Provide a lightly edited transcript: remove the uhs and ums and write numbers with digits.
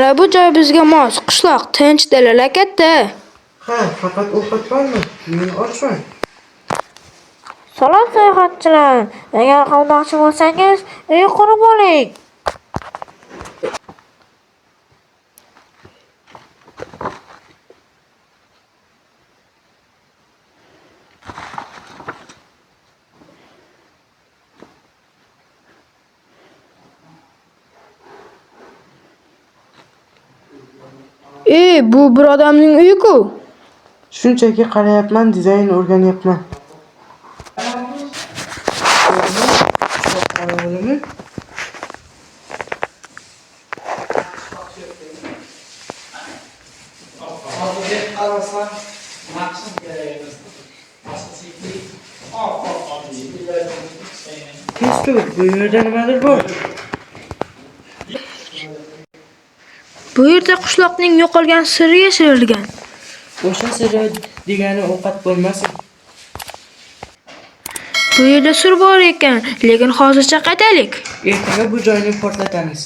Mana bu joy bizga mos. Qishloq tinch, dalalar katta. Ha, faqat ovqat bormi? Men ochman. Salom sayohatchilar. Agar qolmoqchi bo'lsangiz, uy qurib oling. E, bu bir odamning uyi-ku. Shunchaki qarayapman, dizayn o'rganyapman. Qishloq qorovulimi? Tez tur, bu yerda nimadir bor. Bu yerda qishloqning yo'qolgan siri yashirilgan. O'sha siri degani ovqat bo'lmasin. Bu yerda sir bor ekan, lekin hozircha qaytaylik. Ertaga bu joyni portlatamiz.